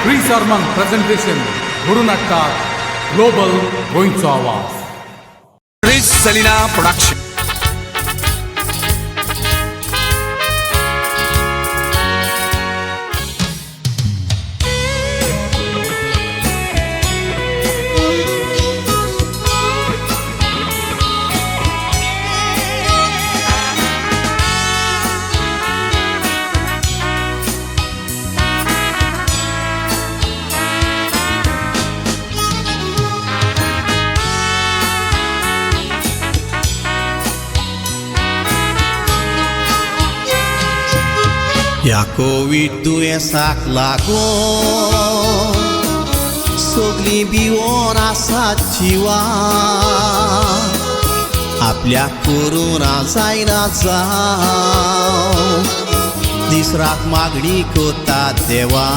Pre sermon presentation घडून हाडटात global गोंयचो आवाज. Chris Selina Production. ह्या कोवीड दुयेंसाक लागून सगळीं भिवोन आसात जिवा, आपल्याक कोरोना जायना जावं, दीस रात मागणी करतात देवा.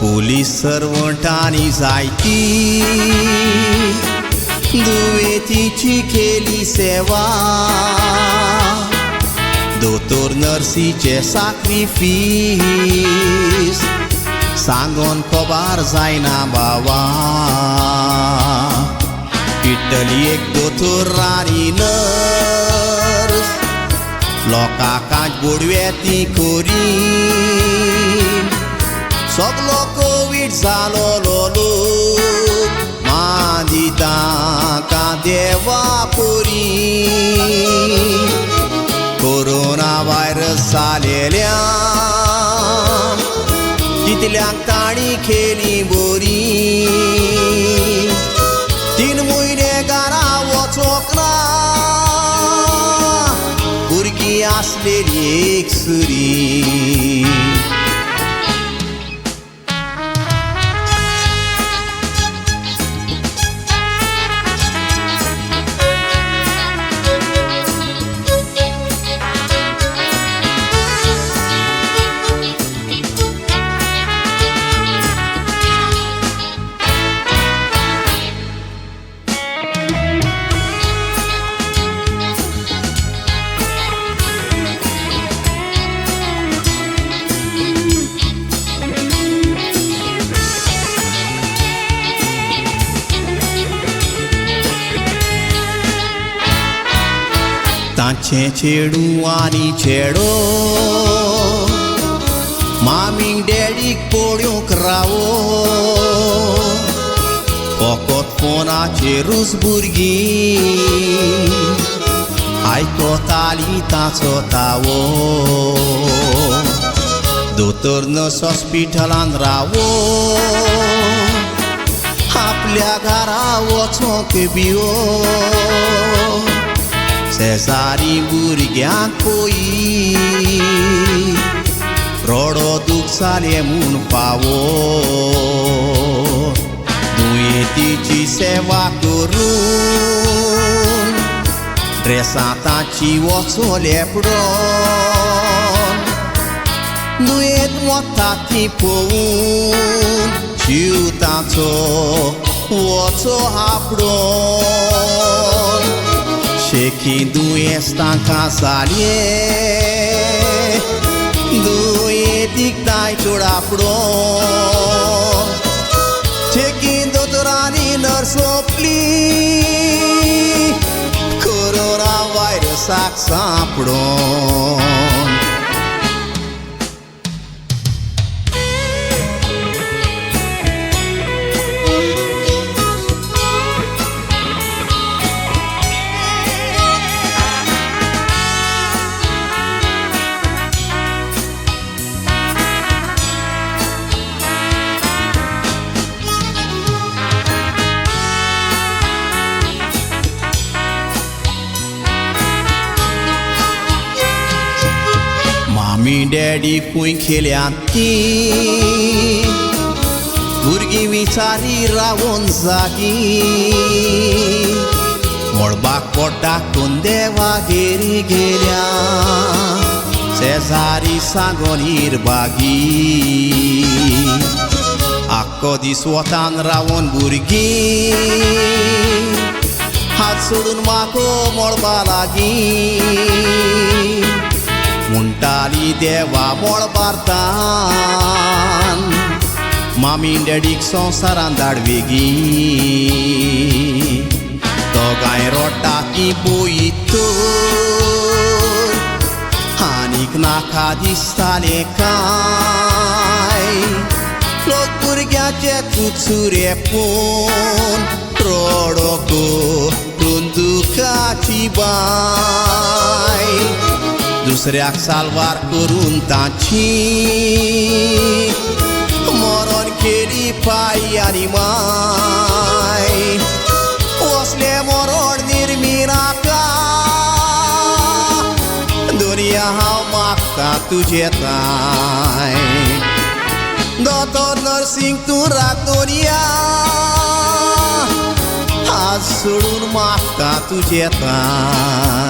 पुलीस सर्वंटांनी जायती दुयेंतीची केली सेवा, दोतोर नर्सीचे साक्रिफीस सांगोन खबर जायना बाबा. इटली एक दोतोर आनी नर्स लोकांक बोडवे ती कोरी, सगलो कोवीड जालो लोक मांदिता का देवा पुरी. कोरोना व्हायरस जालेल्यान कितल्यांक ताणी केली बोरी, 3 म्हयने घरा वचोंक ना, भुरगीं आसलेली एक सुरी. तांचें चेडूं आनी चेडो मामीक डॅडीक पळोवंक रावो, फकत फोनाचेरूच भुरगीं आयकतालीं ताचो तावो. दोतोर नर्स हॉस्पिटलान रावो, आपल्या घरा वचोंक भिवो, शेजारी भुरग्यांक पळय रडो दूख जालें म्हूण पावो. दुयेंतीची सेवा करून ड्रेसां तांची वचो लेपडोन, दुयेंत वता ती पळोवन जीव ताचो वचो आपडोन. शेकी दुयेंस तांकां जालें, दुयेंतीक ताय चड आपडोन, शेकी दोतोरांनी नर्स सोंपली कोरोना व्हायरसाक सांपडोन. मामी डॅडी खंय खेल्यात तीं, भुरगीं विचारी रावोन जागी, मळबाक पोटाकून देवागेर गेल्या, शेजारी सांगोन हिरबागी. आख्खो दीस वतान रावोन भुरगीं हात सोडून म्हाका मळबा लागीं, म्हणटाली देवा मळबार दान मामी डॅडीक संवसारान धाड वेगीं. दोगांय रोडटा ती पळयत तर आनीक नाका दिसतालें कांय. लोक भुरग्याचे चुचुरे पळोवन रडो करून दुखाची बाय. दुसऱ्याक साल्वार करून तांची मरण केली पाय आनी माय. वसले मरण निर्मिनाका दुनिया हांव मागता तुजे ताय. दोतोर नर्सिंग तूं राख दुनिया हात सोडून मागता तुजे ताय.